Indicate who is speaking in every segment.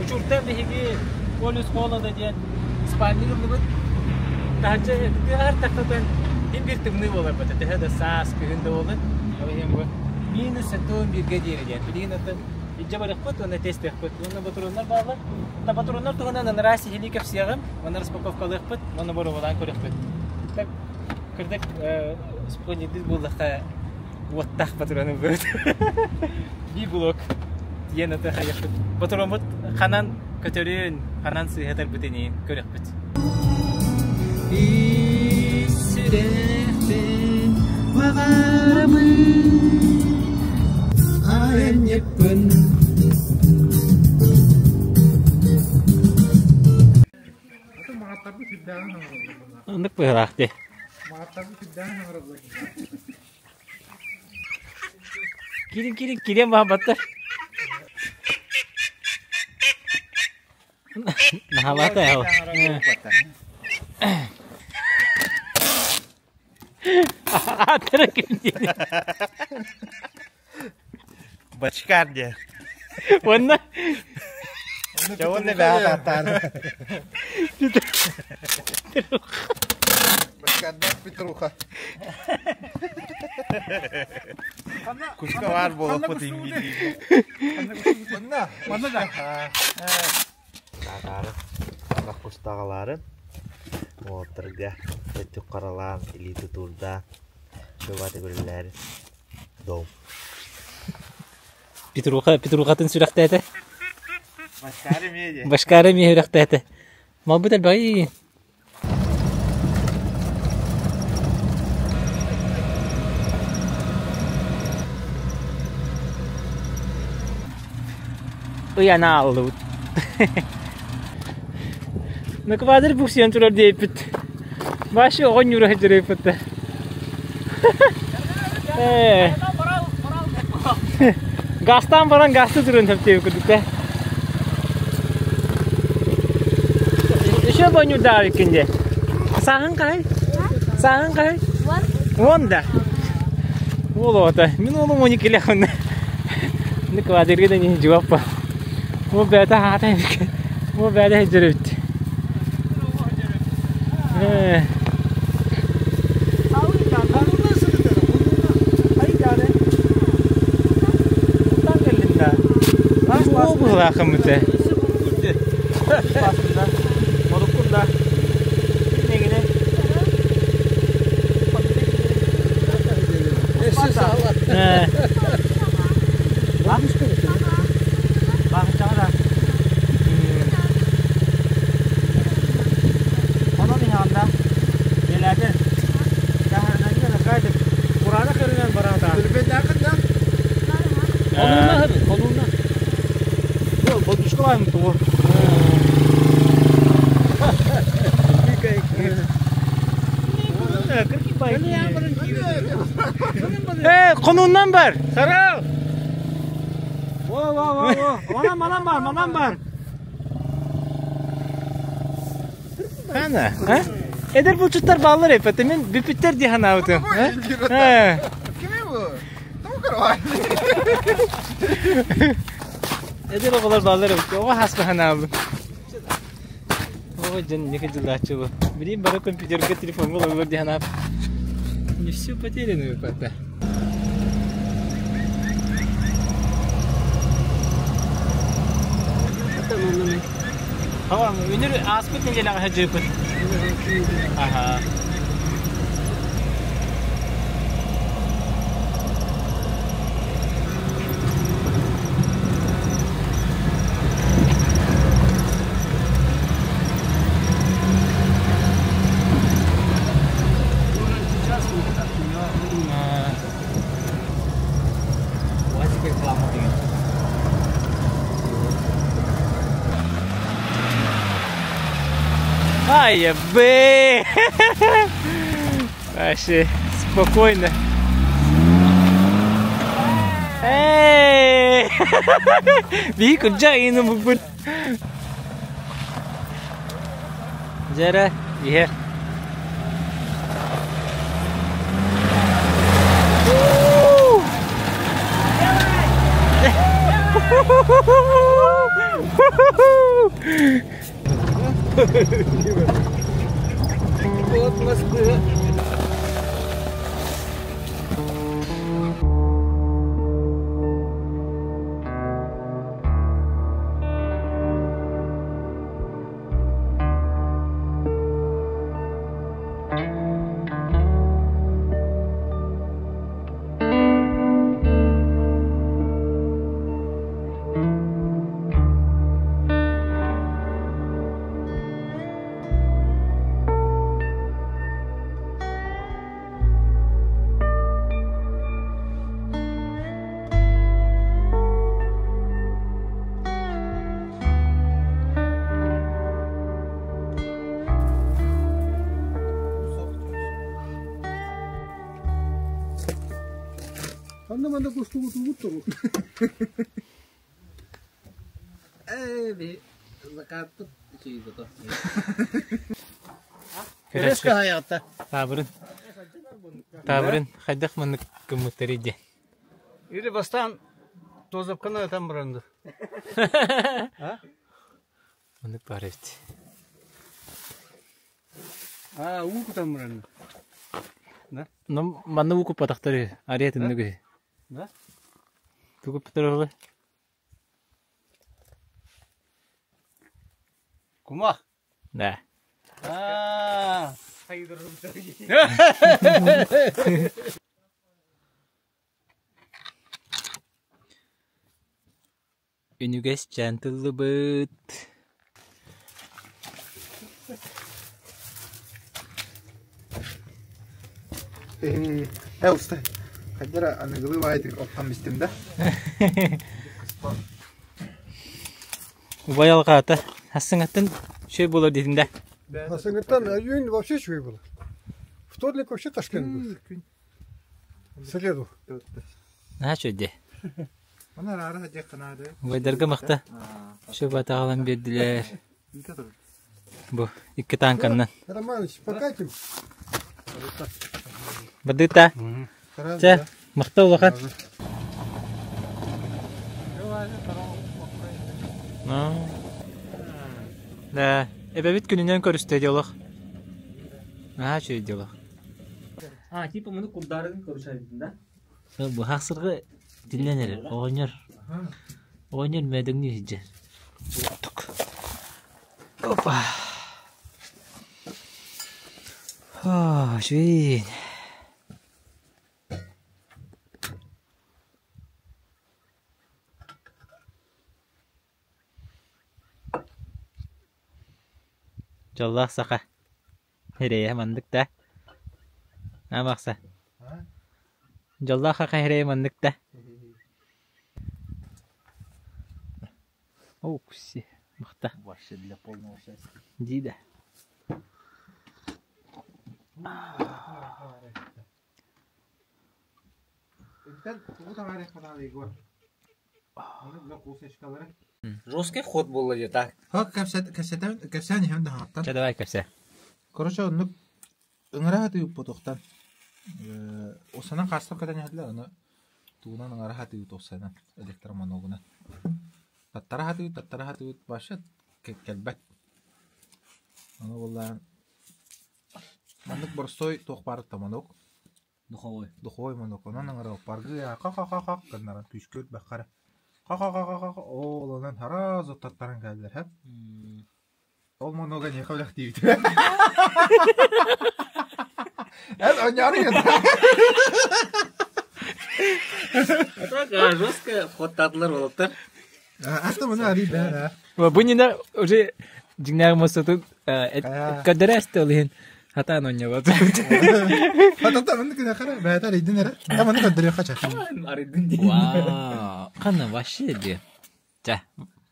Speaker 1: Учуртан биһиги Полюс Холода диэн спальник ыллыбыт. Таһырдьа тыаһар тахтатан иһин биир тымныы буолар бата. Төһө да саас, күһүн да буоллун. Ол иһин бу минус 71-гэ диэри диэн. Билигин оттон илдьэ барыахпыт уонна тестиэхпит. Уонна ботуруоннар бааллар. Та ботуруоннар туһунан анараа сиһилии кэпсиэҕим. Уонна распаковкалыахпыт, уонна боруобалаан көрүөхпүт. Так, кырдык, споннидык буоллахха уоттаах патроны быт. Биир блок тиийэн аты хайыахпыт. Патроммут ханан көтөрүн, ханан сыыһатарбытын иһин көрүөхпүт. Ис сүрэхпин баҕарабын айанньыппын Оннук быһыылаах дии. Кирин кирин кириэн баҕарбаттар. Наһаалаата ол. Ааттара ким диэн.
Speaker 2: Бачкар диэн.
Speaker 1: Уонна
Speaker 2: Дьэ уонна бэҕэ тааттаан.
Speaker 3: Бачкардаах Петруха.
Speaker 2: Куска баар буолуохпут иҥниир.
Speaker 3: Манна, манна да.
Speaker 2: Таатаары, ынах кустаҕалаарын уолаттарга өттүк харалаан, илии тутуурдаан, чугаһата көрүллээри дом.
Speaker 1: Петруха Петрухатын сүрэхтээтэ.
Speaker 2: Башкары эмиэ диэ.
Speaker 1: Башкары эмиэ сүрэхтээтэ. Малбыт элбэҕий. Ыйана аллыбыт. Наквадыр буксуйан турар диэппит. Башы оҕонньура сылдьар да. Ээ. Газтаан баран газты туран сөптөөх курдук да. Еще бонньурдаах эбиккин дии. Сааһыҥ хаһый? Сааһыҥ хаһый? Уон да. Уол оҕото. Мин уолум 12 лехонна. Квадерга да не жуаппа. Ол бэйэтэ аата эбиккин. Ол бэйэтэ сылдьар эбит. Ээ. Оо быһылаахым этэ. Ээ. Ээ, хонууннан бар! Сарал!
Speaker 4: Во, во, во, во. Манан, манан бар, манан бар.
Speaker 1: Хана, а? Эдэр булчуттар бааллар эппэтэ, мин бүпүттэр дии санаабытым. Э?
Speaker 3: Кими бу? Тоҕо көрөҕүн?
Speaker 1: Эдэр оҕолор бааллар эбит, оҕо хаска санаабыт. Оҕо дьон инники дьылааччы бу. Билигин бары компьютерга, телефоҥҥа олороллор дии санаабыт. Не все потеряно пока. Үнүр ааспыт нэдиэлэҕэ сылдьыыппыт. Аха. Ай, бэ! Вообще спокойно. Эй! Биһи кырдьа иһин буппут. Дьэрэ, иһэр. Вот Москва.
Speaker 3: Ханна манна кустубут тугу?
Speaker 1: Э, би закатпыт үчүйбүтө. Көрөскө хаятта.
Speaker 5: Таабырын. Таабырын хайдах маннык гыммыттары диэн.
Speaker 4: Или бастаан тозопканы ытан баранды.
Speaker 5: Маннык баар эбит.
Speaker 4: А, уу кутан баранды. Да?
Speaker 5: Ну, манна уу куппатахтары, ария тынныгы.
Speaker 4: Да?
Speaker 5: Тугу куппатар
Speaker 4: Кумах.
Speaker 5: Да.
Speaker 4: А.
Speaker 5: Үнүгэс чээн тыллыбыт.
Speaker 3: Э, уста. Хайдара аныгылыы баайтык оттон бистим да.
Speaker 5: Убай алҕаата. Ассыҥаттан үчүгэй буолар диэтим да.
Speaker 6: Ассыҥаттан июнь вообще үчүгэй буолар. Вторник вообще Ташкент будет. Среду.
Speaker 5: Наһаа үчүгэй дии.
Speaker 3: Манна араара садьыахха наада.
Speaker 5: Убайдарга махта. Шөбө аҕалан биэрдилэр. Бу икки танканнан.
Speaker 6: Романович, покатим.
Speaker 5: Бадыта. Чэ, махта улахан. Да, эбэбит күнүнэн көрүстэ диолох. Наһаа үчүгэй диолох.
Speaker 1: А, типа муну курдарын көрүшәбитин да?
Speaker 5: Быһах сыргы тиллэн эрэр. Оҕонньор. Оҕонньор мээдэҥнии сылдьар. Опа. Үчүгэй. Дьоллоох саха. Эрэйэ маннык да. Аамахса. Дьоллоох саха эрэйэ маннык да. Оукси, махта.
Speaker 2: Вообще для полного счастья.
Speaker 5: Дии да.
Speaker 1: Жесткий вход был где так.
Speaker 3: Хак кэпсэтэн кэпсээн иһэн даһааттан.
Speaker 5: Чэ давай кэпсэ.
Speaker 3: Короче, оннук ыҥыра сатыы тохтан. Осанан хаастар кэтэн иһэллэр, аны тугунан ыҥыра сатыы тохсанан электроманогунан. Таттара сатыы, таттара сатыы вообще кэлбэт. Аны буоллаан маннык боростой туох баар томонок.
Speaker 1: Духовой.
Speaker 3: Духовой монок. Онон ыҥыра паргы ха-ха-ха-ха гыннаран күүскэ үрбэххэ ха-ха-ха-ха ол онон сразу таттаран кэллэр һэ. Ол монога нехэ үлэхтиибит. Эн онньоору
Speaker 1: Так, жестко входтаатылар уолаттар.
Speaker 3: Аста маны арый бээр
Speaker 5: Бу нина уже дьиҥнээх муостатын көрдөрө эстэ ол иһин хатаан оонньообот.
Speaker 3: Хатата маны күнэ хара бэйэтэ арыйдын эрэ. Та маны көрдөрүөххэ чэ.
Speaker 1: Арыйдын дии.
Speaker 5: Вау, ханна вообще дии. Чэ,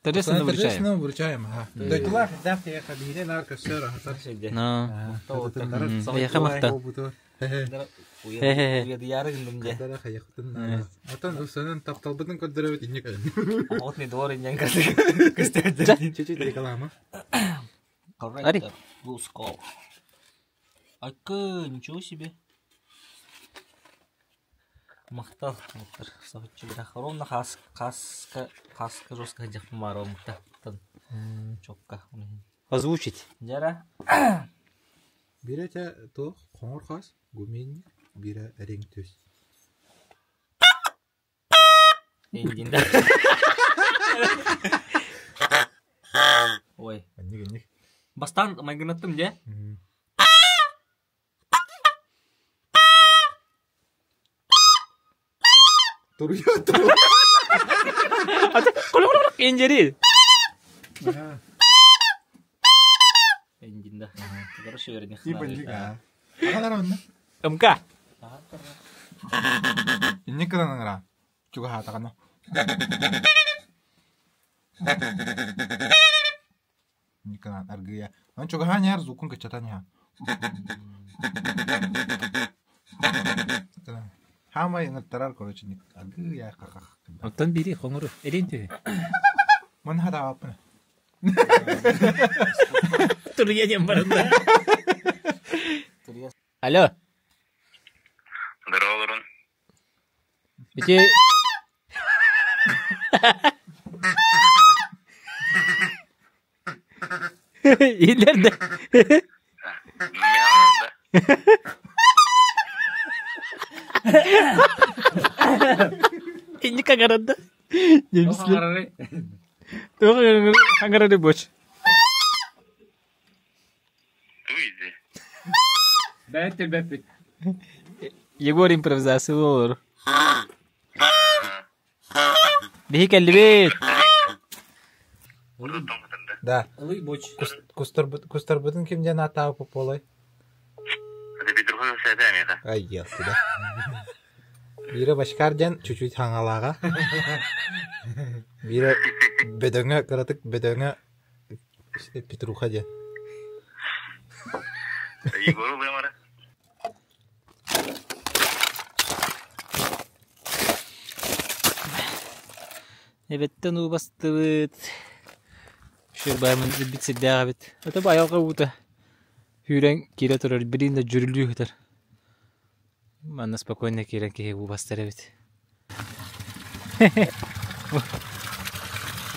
Speaker 5: торжественно вручаем.
Speaker 3: Торжественно вручаем, ага. Дойдулаах даах тиэхэ биире наар көссөр аһатар.
Speaker 5: Ну, эйиэхэ махтал.
Speaker 1: Уйадыйаары гынным дьэ.
Speaker 3: Дара хайахтын. Отон усанан тапталбытын көрдөрөбүт инник
Speaker 1: Вот не двор инньэн көстөрдө.
Speaker 3: Чуть-чуть реклама.
Speaker 5: Ари.
Speaker 1: Лусков. Айка, ничего себе. Махтал. Ровно хаска, хаска жестко дьахмар махтал. Чокка. Озвучить. Жара.
Speaker 3: Биирэ этэ туох хоҥор хаас, гуменник, биирэ эриҥ түс.
Speaker 1: Индинда. Ой.
Speaker 3: Инник инник.
Speaker 1: Бастаан майгынаттым дьэ.
Speaker 3: Туруйа туруйа.
Speaker 1: Инжери. Индинда. Хорошо,
Speaker 3: Типа инник аа. Агалар онно.
Speaker 1: МК.
Speaker 3: Инник гынан ыҥыра. Чугаһаатаҕына. Инник гынан аргыйа. Аны чугаһаан иһэр звукун кыччатан иһэр. Хаамай ыҥыртарар, короче, инник аргыйа хахах.
Speaker 5: Оттон бири хоҥору элин түһү.
Speaker 3: Маны хатаабаппын.
Speaker 5: Туруйа диэн баранда. Алло.
Speaker 7: Здорово,
Speaker 5: Ити Иһиллэр да. Инник агаранда. Немисле. Туох агарары боч.
Speaker 1: Бэт бэппит.
Speaker 5: Егор импровизация olur. Биһи кэллибит.
Speaker 3: Да.
Speaker 1: Ылый боч.
Speaker 3: Кустарбытын ким диэн ааттаабыт буолай? Ай, да. Биирэ башкар диэн чуть-чуть хаҥалааҕа. Биирэ бөдөҥө, кыратык бөдөҥө Петруха диэн.
Speaker 5: Эбэттэн уу бастыбыт. Шырбаамын ирбит сирдээх эбит. Ото айылҕа уута сүүрэн киирэ турар, билигин да дьүрүлүү сытар. Манна спокойно киирэн киһи уу бастар эбит.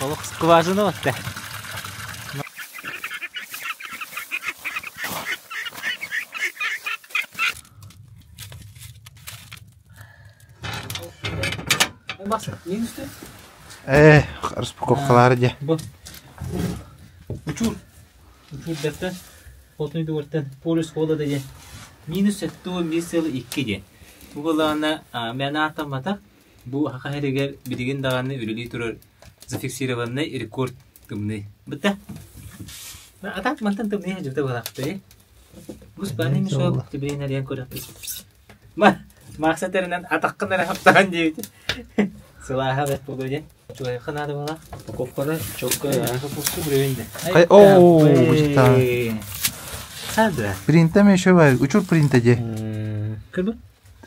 Speaker 5: Олох скважина батта.
Speaker 3: Э, распаковкалары дьэ.
Speaker 1: Бу. Учур. Учур бэртэн. Хотун дуортан полюс холода диэн. Минус 7,2 диэн. Бу былаана мен ааттамматах. Бу хаха хэригэр билигин даҕаны үлэлии турар зафиксированный рекорд тымныы. Бытта. А так мантан тымныы хадьыбыта буолаахтый. Бу спальный мешок тибрин арыйан көрөхпүт. Ма, Макса тэринэн атаххын эрэ хаптаан диэбит. Сылааһа бэрт буолуо диэн. Чугайха наада буолла.
Speaker 4: Упаковканы четко
Speaker 3: Хай, оо, бу
Speaker 1: Сада.
Speaker 3: Принтами еще бар, учур принта же.
Speaker 1: Көрбө?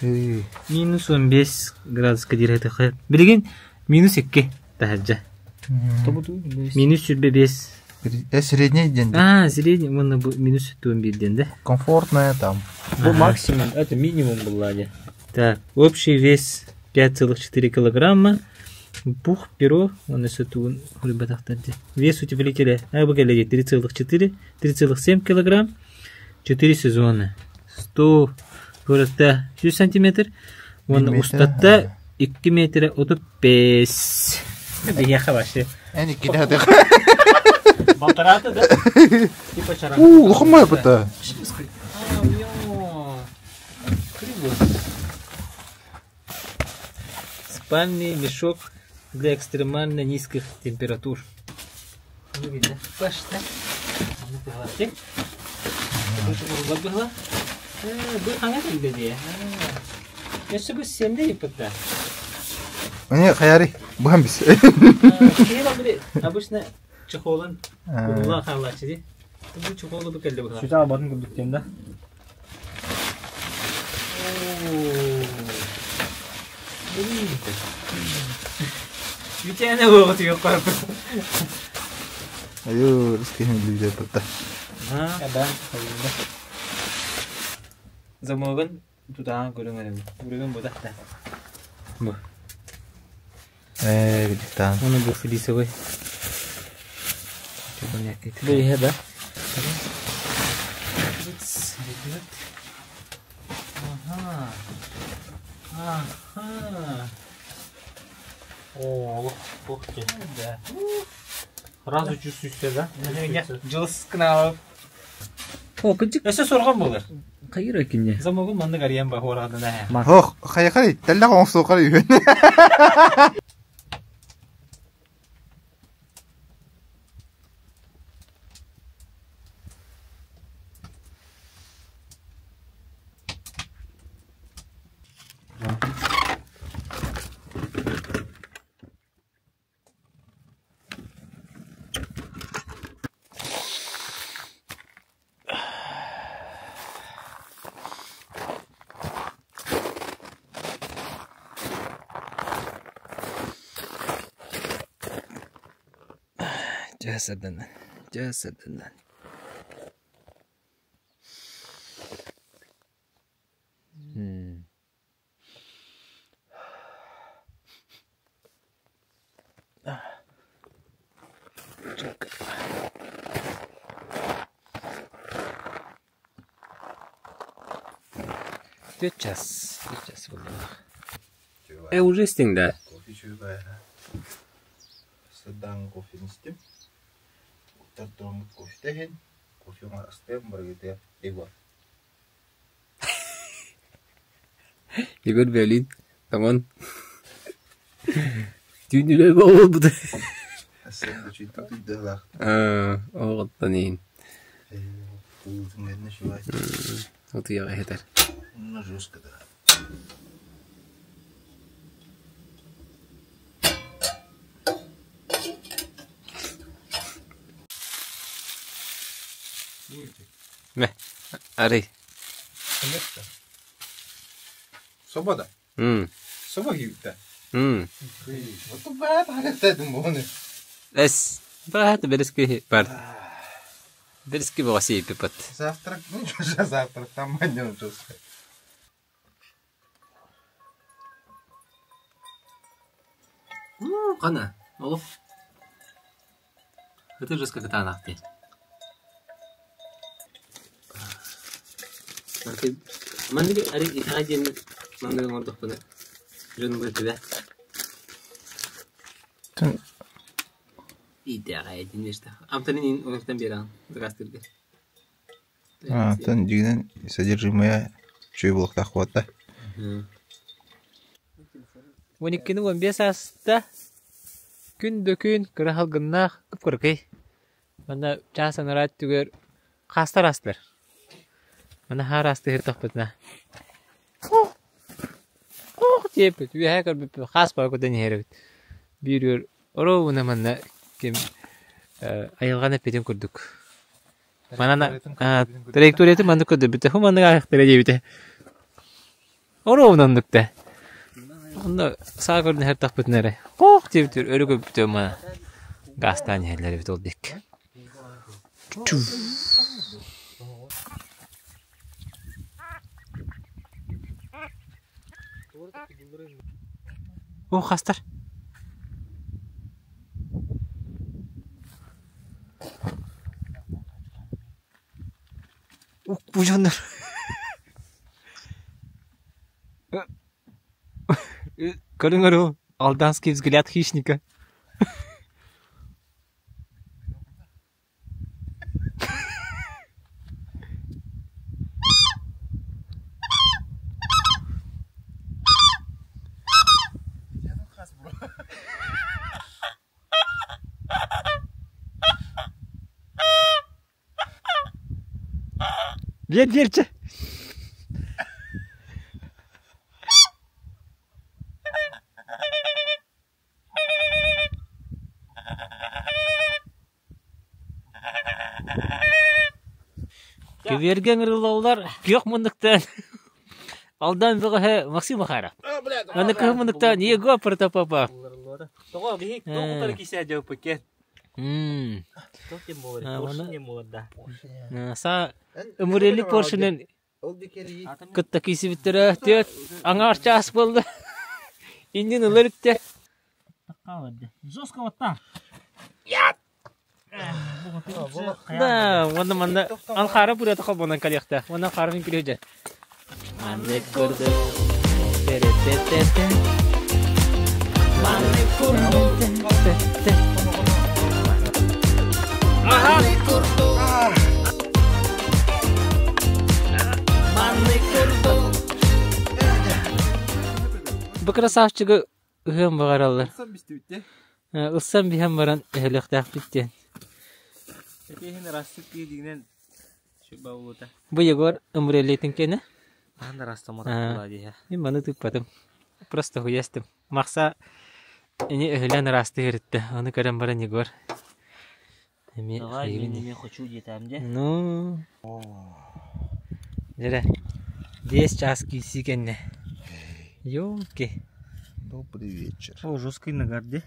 Speaker 3: Ты.
Speaker 1: Минус 15 градуска диир этэ. Билигин минус 2 таһырдьа. Минус 25.
Speaker 3: Средний день.
Speaker 1: А, средний, уонна бу минус 11 диэн да.
Speaker 3: Комфортная там.
Speaker 4: Бу максимум, это минимум была де.
Speaker 1: Так, общий вес 5,4 килограмма. Пух, перо, он тугун Вес утеплителя 3,4, 3,7 килограмм. 4 сезона. 100 выроста 100 сантиметр. Уонна устата 2 метра 35. Биһиэхэ вообще.
Speaker 3: Эн иккини хатых.
Speaker 1: Балтарата да? Типа чаран.
Speaker 3: У, улахан бата.
Speaker 1: Спальный мешок для экстремально низких температур. Башта. Бу хаңа кэллэ Өссө бу сиэнде иппытта.
Speaker 3: Мне хаяри, бухам бис.
Speaker 1: Обычно чехолун кулула хаалааччы ди. Бу чехолу бу кэллэ бу.
Speaker 4: Сүтэ албатын курдук диэн да.
Speaker 1: Бүтәне буолбут үгү корпус.
Speaker 3: Айуу, русский люди бата.
Speaker 1: Замогын тутаан көрүҥ эрэ. Үрүгүн бу да. Бу.
Speaker 3: Э, видите.
Speaker 1: Оны бу флисовый.
Speaker 5: Бу иһэ да? Ага. Ага.
Speaker 1: О, ух ты.
Speaker 5: Да.
Speaker 1: Сразу чувствуешься, да?
Speaker 5: Дьылыс кынаалап.
Speaker 1: О, кырдьык.
Speaker 5: Өссө сорҕон буолар.
Speaker 1: Хайыр кинне.
Speaker 5: Замогун маннык арыйан ба хуораҕынан ээ.
Speaker 3: Ох, хайахай, тэллэх оҥсуохар үһүн.
Speaker 5: Дьэ сырданан, дьэ сырданан. Түөрт час, түөрт час буоллаҕа.
Speaker 1: Э, уже истиҥ да?
Speaker 3: Кофе үчүгэй Сырдаан кофе истим. Уттар тураммыт кофе иһин. Кофе астыам барыгытыгар Егор.
Speaker 1: Егор Берлин, таман. Түүн үлэ буолбута.
Speaker 3: Астыам үчүгэй түйдэлээх.
Speaker 1: Аа, оҕоттон иһин.
Speaker 3: Куултун үчүгэй.
Speaker 1: Утуйаҕа иһитэр.
Speaker 3: Ну, жестко да.
Speaker 1: Мэ, арый.
Speaker 3: Свобода.
Speaker 1: М.
Speaker 3: Собо киирбитэ.
Speaker 1: М.
Speaker 3: Оту баат харахтаатым буону.
Speaker 1: Эс, баат бэрэски бар. Бэрэски бөҕө пипат.
Speaker 3: Завтрак, ну что завтрак, там маньон жестко.
Speaker 1: Қана, олох. Это жестко кытаанахты. Манныгы ари итэҕэ диэн манныгы оҥордохпуна дьон быртыга. Итэҕэ диэн Амтанын иин оҥортон биэрэҕин заказтыырга.
Speaker 3: Атын дьиҥинэн содержимое үчүгэй буолуохтаах буолта.
Speaker 5: 12-ни 15 ааста. Күн да күн кыра салгыннаах кып-кыракый. Манна чаас анараа өттүгэр хаастар аастылар. Манна хаар аастыһыртахпытына диэппит, үөһээ көрбүппүт хаас бара көтөн иһэр эбит. Биир үөр оруобуна манна ким айылҕаны эппитин курдук. Манан траекторията маннык көрдөрбүтэ, ху маннык ааһыахтара диэбитэ. Оруобуна оннук да. Онно саа көрүнэ иһэртэхпитинэ эрэ хоох диэбитигэр өрө көрбүтэ мана гаастаан иһэллэр эбит ол диэки. О, хастар. Бу дьоннор Көрүҥ өрүү, алданский взгляд хищника. Биэр биэрчэ. Кэбиэргэ ыҥырыллаллар күөх муннуктан Алдан бөҕөһө Максим Махаров. Аны кыһыл муннуктан Егор Протопопов.
Speaker 1: Тоҕо биһи тоҕо утары киисээ дьоппуккен.
Speaker 5: Мм.
Speaker 1: Тоқ кем болар, поршень кем болар да.
Speaker 5: Са Ымырели поршенин кытта киисибиттэрэ түөрт аҥаар чаас буолла. Иннин ылар иттэ.
Speaker 1: Жестко вот так.
Speaker 5: Да, уонна манна Анхара пурата холбонон калиахта. Уонна Анхара мин күлүһүдэ. Маннык курдук. Тере-те-те-те. Маннык курдук. Те-те. Маннык курдук. Маннык курдук. Бу красавчигы ыһыан баҕараллар. Ылсан биһэн баран өһөлүөхтээхпит диэн.
Speaker 1: Этиһин ырастык диигинэн сүбэ
Speaker 5: Бу Егор ымырыалиэтин кэнэ.
Speaker 1: Ахан ырастамматах диһэ.
Speaker 5: Мин маны тыыппатым. Просто хуястым. Махса ини өһүлээн ыраастыыр иттэ. Ону көрөн баран Егор эмиэ
Speaker 1: Давай мин эмиэ хочу диэтээм дьэ.
Speaker 5: Ну. Дьэрэ. 5 час киирсии кэннэ. Ёлки.
Speaker 3: Добрый вечер.
Speaker 1: О, жесткий нагар ди.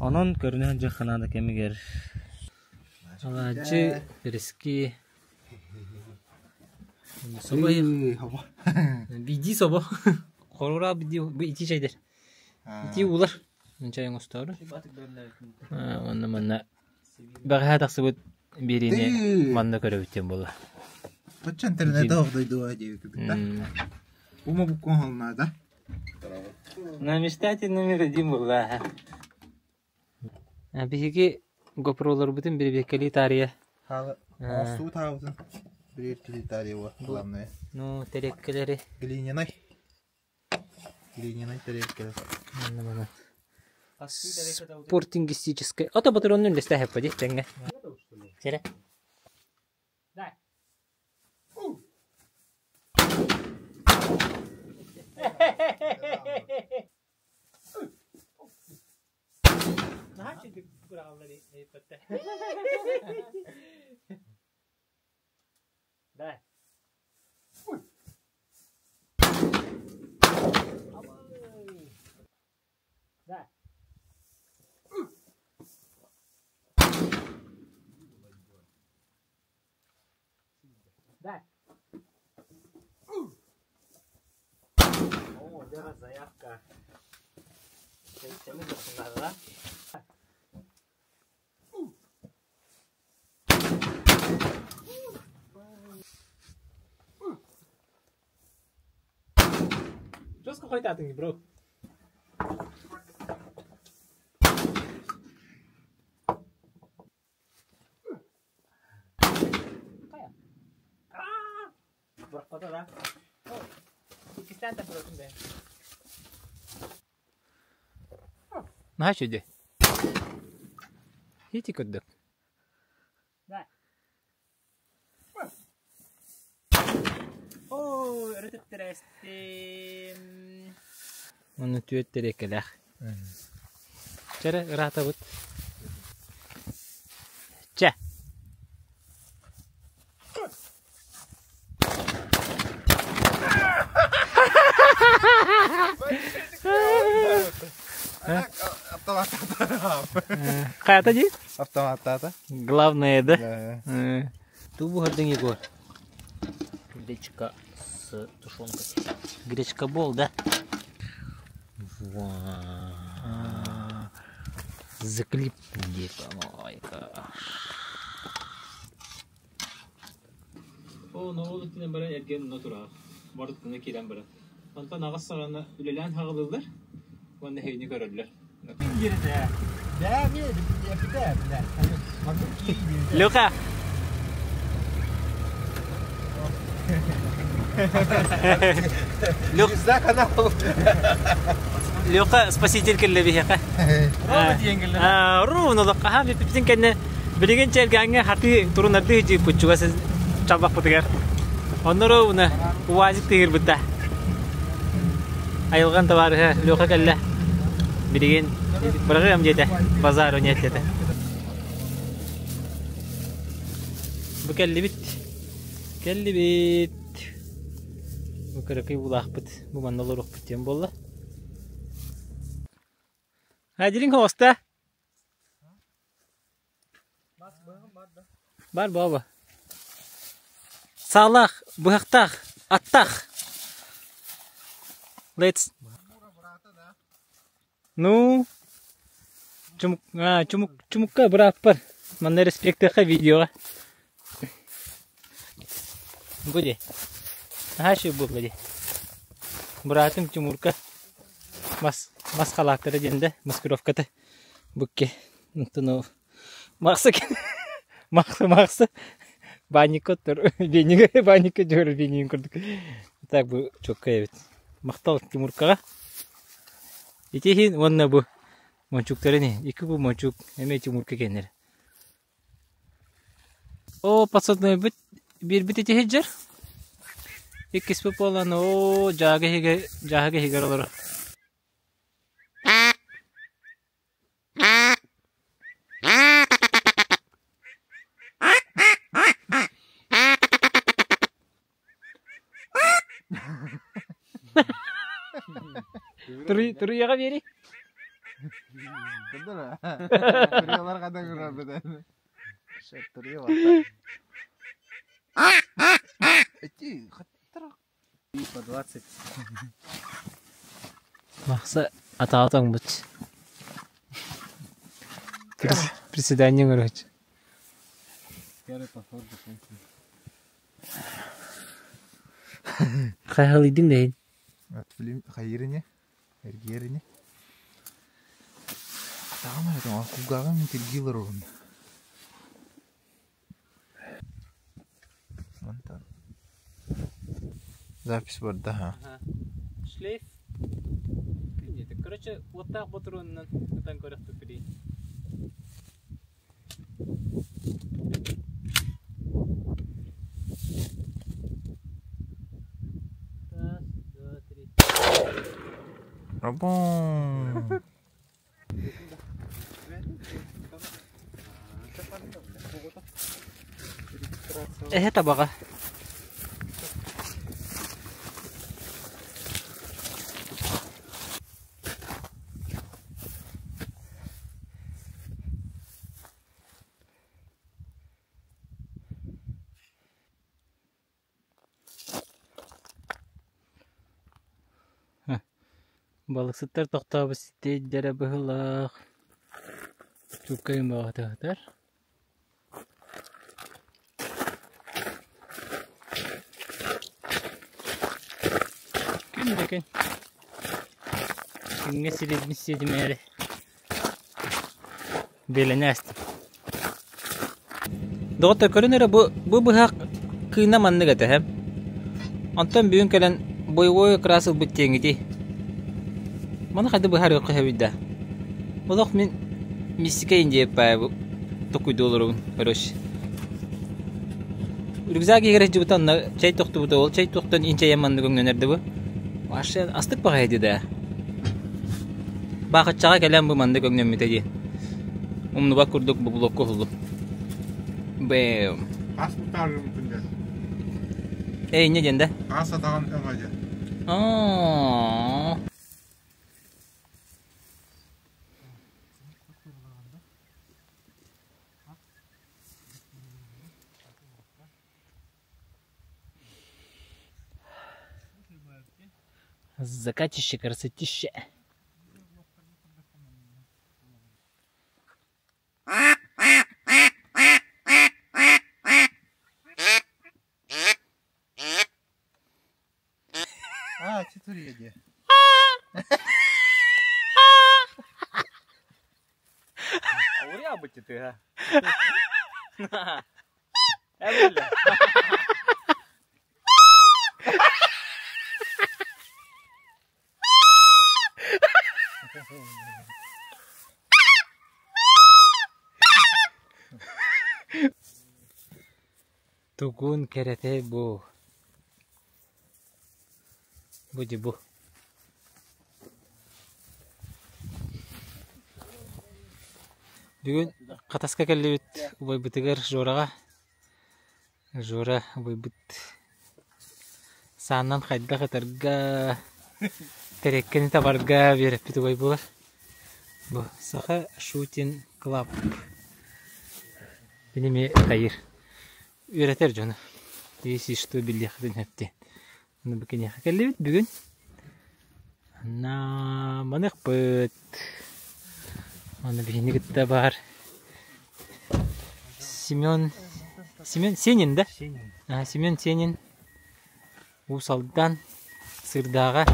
Speaker 1: Онон көрүнэ сылдьар ханаада кэмигэр
Speaker 5: Алаадьы, бэрэски. Собо биди собо. Хорура биди бу ити чайдар. Ити уулар. Чай оҥостоору. Онно манна бэҕэһээ тахсыбыт биэриини манна көрөбүт диэн буолла.
Speaker 3: Бачча интернет оох дойдуга диэбиккит да. Ума буккун холнаада.
Speaker 5: На мечтатель номер один буолла. Биһиги GoPro-ларбытын бирибиэккэлии таарыйа.
Speaker 3: Оҥостуу таабытын бирибиэккэлии таарыйа главное.
Speaker 5: Ну, тэриэккэлэри.
Speaker 3: Глиняный. Глиняный тэриэккэлэр.
Speaker 5: Манна мана. Спортингистическай. Ото патронун листаһаппа дии тэҥҥэ. Сэрэ. Дай. Наһаа чэйдик быраҕаллар эйпэттэ. Дай. Дай. Дай.
Speaker 1: О, дьэ заявка. Сэмин да
Speaker 5: Жестко хойтатың, бро. Бырахпата да. Иккистээн тахсыбатын бэйэм. Наһаа үчүгэй. Ити көрдүк.
Speaker 1: Оо, өрө тэптэрээстим.
Speaker 5: Уонна түөрт тэриэккэлээх. Чэрэ, ыраатабыт. Чэ. Хайата дии?
Speaker 3: Автоматтаата.
Speaker 5: Главное, да? Ту буһардыҥ, Егор?
Speaker 1: Гречка с тушенкой.
Speaker 5: Гречка бол, да? Заклип где-то. О, ноол өттүнэн баран эргэн онно тураах. Барытына киирэн баран. Онтон аҕыс саҕана үлэлээн хаҕылыыллар уонна эһигини көрөллөр. Люка! Люк... Люка спаситель кэллэ биһиэхэ. Ровно аха бүппүтүн кэннэ билигин чэргээҥҥэ хатыы турунардыы дьииппит чугас чалбахпытыгар. Онно ровно УАЗик тыырбыта. Айылҕан табаарыһа Леха кэллэ. Билигин быраҕыам диэтэ, базар нет диэтэ. Бу кэллибит. Кэллибит. Бу кыракый уулаахпыт. Бу манна олоруохпут диэн буолла. Адилин хоста. Бар баба. Саалаах, быһахтаах, аттаах. Let's. Ну, чумук, чумук, чумукка бырааппар. Манна респектыахха видеоҕа. Бу дии. Наһаа үчүгэй буолла дии. Быраатым Тимурка мас мас халааттара диэн да маскировката букки онтон Махса Махса Махса баанньыкка оттор биэнньигэ баанньыкка дьуһар биэнньигин курдук так бу чуоккай эбит махтал Тимуркаҕа ити иһин уонна бу мончуктарын иһин икки бу мончук эмиэ Тимурка кэннэр Оо подсаднойбут биэрбит ити сылдьар иккис буолан оо дьааһык иһигэр дьааһык иһигэр олорор Туруйаҕа биэрий.
Speaker 3: Туруйалар хата көрөрбүт. Туруйа Эти
Speaker 1: По 20.
Speaker 5: Махса атаҕа тоҥмут. Приседание короче. Хайалыйдыҥ да иһин.
Speaker 3: Хайыр ини, эргиэр ини. Атаҕым эрэ тоҥор, кулгааҕым мин тиргии олоробун. Онтон запись барда ха.
Speaker 5: Шлейф. Короче, уоттаах ботуруонунан ытан көрөхпүт Раз, два, три.
Speaker 3: Рабон.
Speaker 5: Эһэ табаҕа. Балыксыттар тохтообут ситтиэйдэрэ быһыылаах чууккайын баҕатыһытар Күн да күн. Күҥҥэ сирэйбин сиэтимээри Биэлэни аастым. Доҕоттор, көрүн эрэ бу, бу быһах кыына маннык этэ һэ. Онтон бүгүн кэлэн боевой окрас ылбыт диэҥитий. Маны хайда быһаарыахха сөбүй да? Олох мин мистика индия бу токуйду олоробун, короче. Рюкзак иһигэр сылдьыбыта онно чэй тохтубута ол чэй тохтон инчэйэн маннык өҥнөнөр да бу. Вообще астык баҕайы ди да. Баахыччаҕа кэлэн бу маннык өҥнөммүтэ дии. Умнубат курдук бу блокка уһуллум. Бэм.
Speaker 6: Ас бутаарыммытын дьэ.
Speaker 5: Эй, инньэ диэн да?
Speaker 6: Ас атаҕын өҥө дьэ.
Speaker 5: Аа. Закатище красотище.
Speaker 3: А, четыре.
Speaker 5: Тугун кэрэтэ бу. Бу дьи бу. Бүгүн Хатаска кэллибит убайбытыгар Жораҕа. Жора убайбыт саанан хайдах ытарга, тэрэккэни табарга үөрэппит убай буолар. Бу Саха Шутин Клаб. Кини эмиэ хайыр. Үөрэтэр дьону. Если что биллиэххитин сөп диэн. Аны бу киниэхэ кэллибит бүгүн. Анна маныхпыт. Аны биһини кытта баар. Семен Семен Сенин да? Сенин. Семен Сенин Уус Алдан Сырдааҕа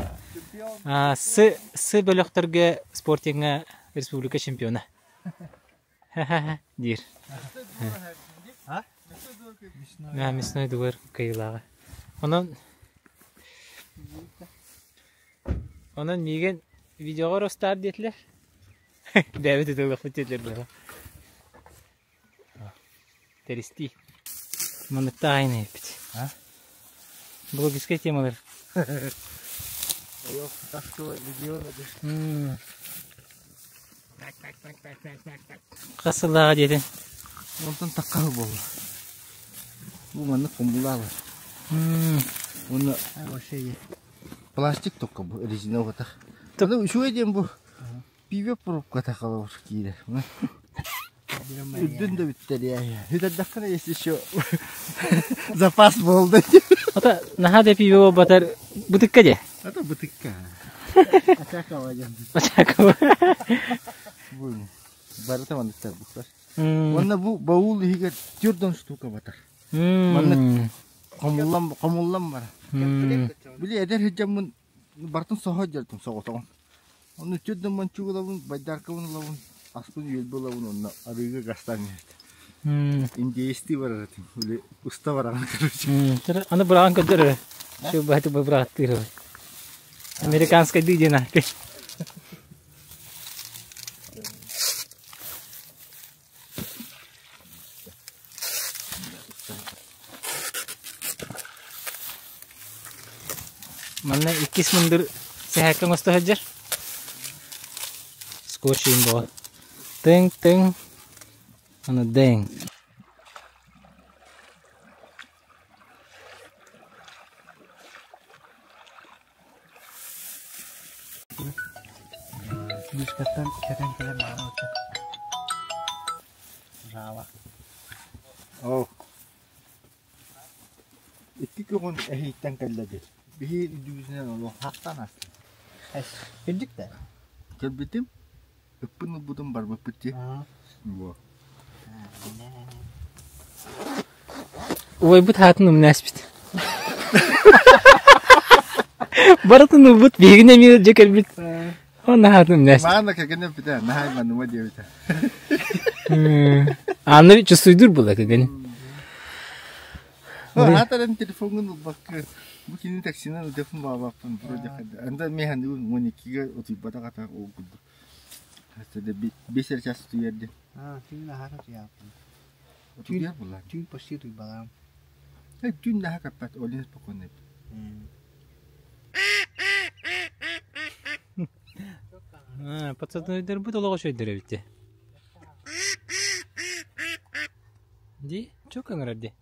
Speaker 5: С С бөлөхтөргө спортиҥҥа республика чемпиона. диир. Мясной двор кыайыылааҕа. Онон Онон миигин видеоҕа ростаар диэтилэр. Бэйэбит ытыллыахпыт диэтилэр быһа. Тэристии. Манныктаах айан эппит. Блогерскай темалар. Хас сыллааҕа диэтин?
Speaker 7: Онтон таккаһы буолла. Бу маннык хомулаабар. Уонна пластик tokkо бу резина угатах. Аны үчүгэй диэн бу пиво пробката холобур киирэр. Үрдүн да бүттэриэ. Хүтэрдэххинэ если еще запас буолда.
Speaker 5: Ата наһаа да пиво буолбатар бытыкка дии.
Speaker 7: Ата бытыкка. Очакова диэн.
Speaker 5: Очакова.
Speaker 7: Бу барыта манныктар буктар. Уонна бу баул иһигэр төрдөн штука батар. Маннык хомуллан хомуллан бара. Били эдэр сылдьаммын барытын соһо дьэртим соҕотоҕун. Онно төрдөн мончук ылабын, байдаркабын ылабын, аспын үөлбэ ылабын уонна арыыга гастаан иһэт. Индеецтии барар этим. Или уста бараҕын короче.
Speaker 5: Аны быраҕан көрдөр Şu баты бырааттыыр. Американскайдыы диэн ааты. Манна иккис мындыр сэһээккэ оҥосто сылдьар. Скотч иин буолар. Тыҥ-тыҥ, аны дэҥ.
Speaker 4: Вышкаттан кэтэн кэлэн баара Жаала.
Speaker 7: Оо. Икки көҕүн эһииттэн кэллэ диир. Биһи үрдүбүтүнэн олох хахтан ааста.
Speaker 4: Кырдьык да?
Speaker 7: Көрбүтүм, ыппын ылбытым барбыппыт дии. Во.
Speaker 5: Убайбыт хаатын умнаспит. Барытын ылбыт, биһигини эмиэ дьэ кэлбит. Онно хаатын умнаспит.
Speaker 7: Маана кэгэнэ бүтэ, наһаа манныма диэбитэ.
Speaker 5: Анна чувствуйдур була кэгэн.
Speaker 7: Аатарын телефоҥҥун ылбакка, бу кини таксинан ыдыфын баабаппын вроде Анда механигын 12-ге утуйбатах атах ол курдук. Бес эрэ час утуйар
Speaker 4: Түүн аһара утуйааппын.
Speaker 7: Утуйар буолла.
Speaker 4: Түүн почти утуйбалаам.
Speaker 7: Түүн наһаа каппат, олин спокойно.
Speaker 5: Пацанойдарбыт олоҕо үчүгэйдэр эбит дии. Дии, чук ыҥырар дии.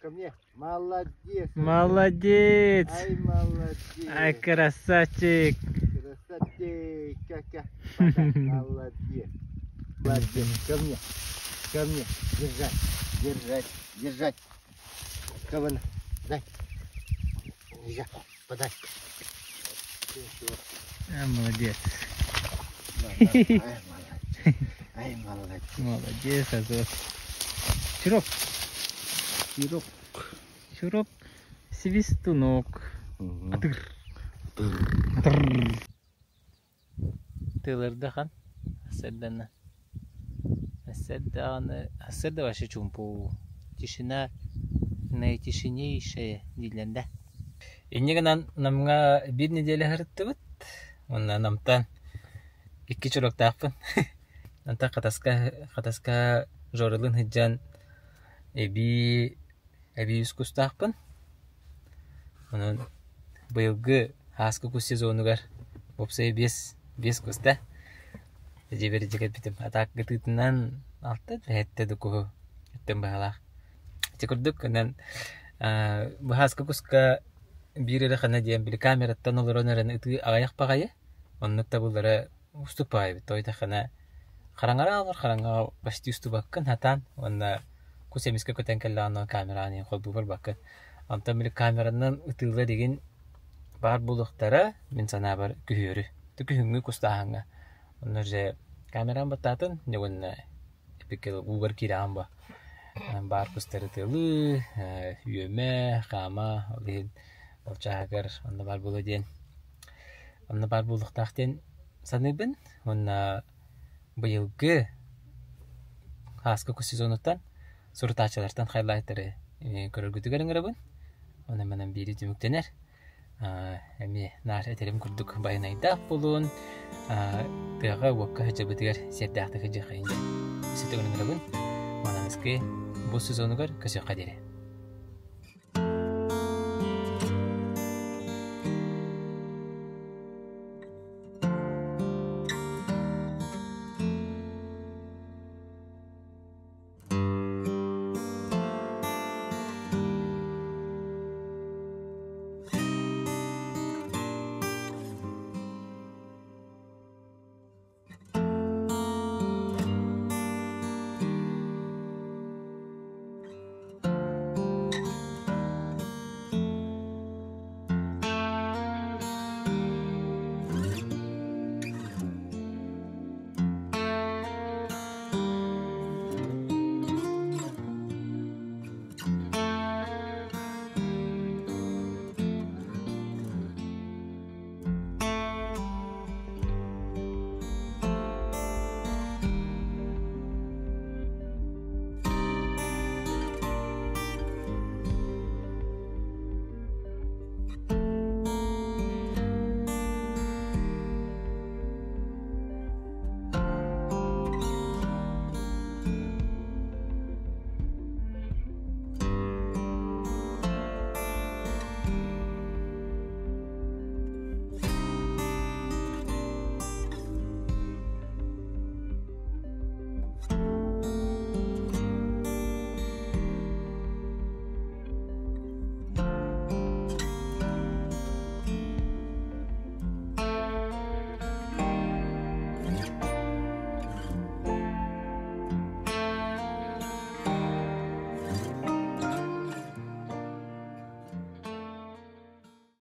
Speaker 7: Ко мне. Молодец.
Speaker 5: Молодец.
Speaker 7: Ай, молодец.
Speaker 5: Ай, красавчик.
Speaker 7: Красавчик. Ка-ка. Молодец. Молодец. Ко мне. Ко мне. Держать. Держать. Держать. Кабана. Дай. Нельзя. Подай.
Speaker 5: А, молодец.
Speaker 7: Ай, молодец. Ай, молодец.
Speaker 5: Молодец, Азот. Чироп.
Speaker 7: Чироп.
Speaker 5: Чироп. Свистунок. Атыр. Атыр. Тылырдахан. Сырдана. Сырдааны. Сырда вообще чумпу. Тишина наитишинейшая дииллэр да. Инньэ гынан Намҥа биир нэдиэлэ сырыттыбыт. Уонна Намтан икки чуроктаахпын. Онтон Хатаска Хатаска Жоралыын сылдьан эбии эбии үс кустаахпын. Онон быйылгы ааскы кус сезонугар уопсайа биэс биэс куста. Дьиэбэр илдьэ кэлбитим. А так ытыытынан алта сэттэ да куһу өттөн быһалаах. Ити курдук онон Быһааска куска биир эрэ хана диэн били камераттан олорон эрэн ытыы аҕыйах баҕайы, оннук табыллара уустук баҕайы эбит. Тоҕо диэтэххинэ хараҥара олор хараҥаҕа почти устубаккын сатаан уонна кус эмискэ көтөн кэллэҕинэ камераҕын холбуу барбаккын. Онтон били камеранан ытыыллар игин баар буолуохтара мин санаабар күһүөрү. Күһүҥҥү кустааһыҥҥа. Онно же камерам баттаатын уонна уугар киирэҕин бо баар кустары тыалыы, үөмэ, хаама ол иһин ол чааһыгар онно баар буолуо диэн онно баар буолуохтаах диэн саныыбын уонна быйылгы ааскы кус сезонуттан сурутааччылартан хайлайтары көрөргүтүгэр ыҥырабын. Онон манан биири түмүктэнэр. Эмиэ наар этэрим курдук байанайдаах буолуон, тыаҕа-уокка сылдьарбытыгар сиэрдээхтик сылдьыаххайын диэн өссө төгүл ыҥырабын. Мананыскы бу сезонугар көрсүөххэ диэри.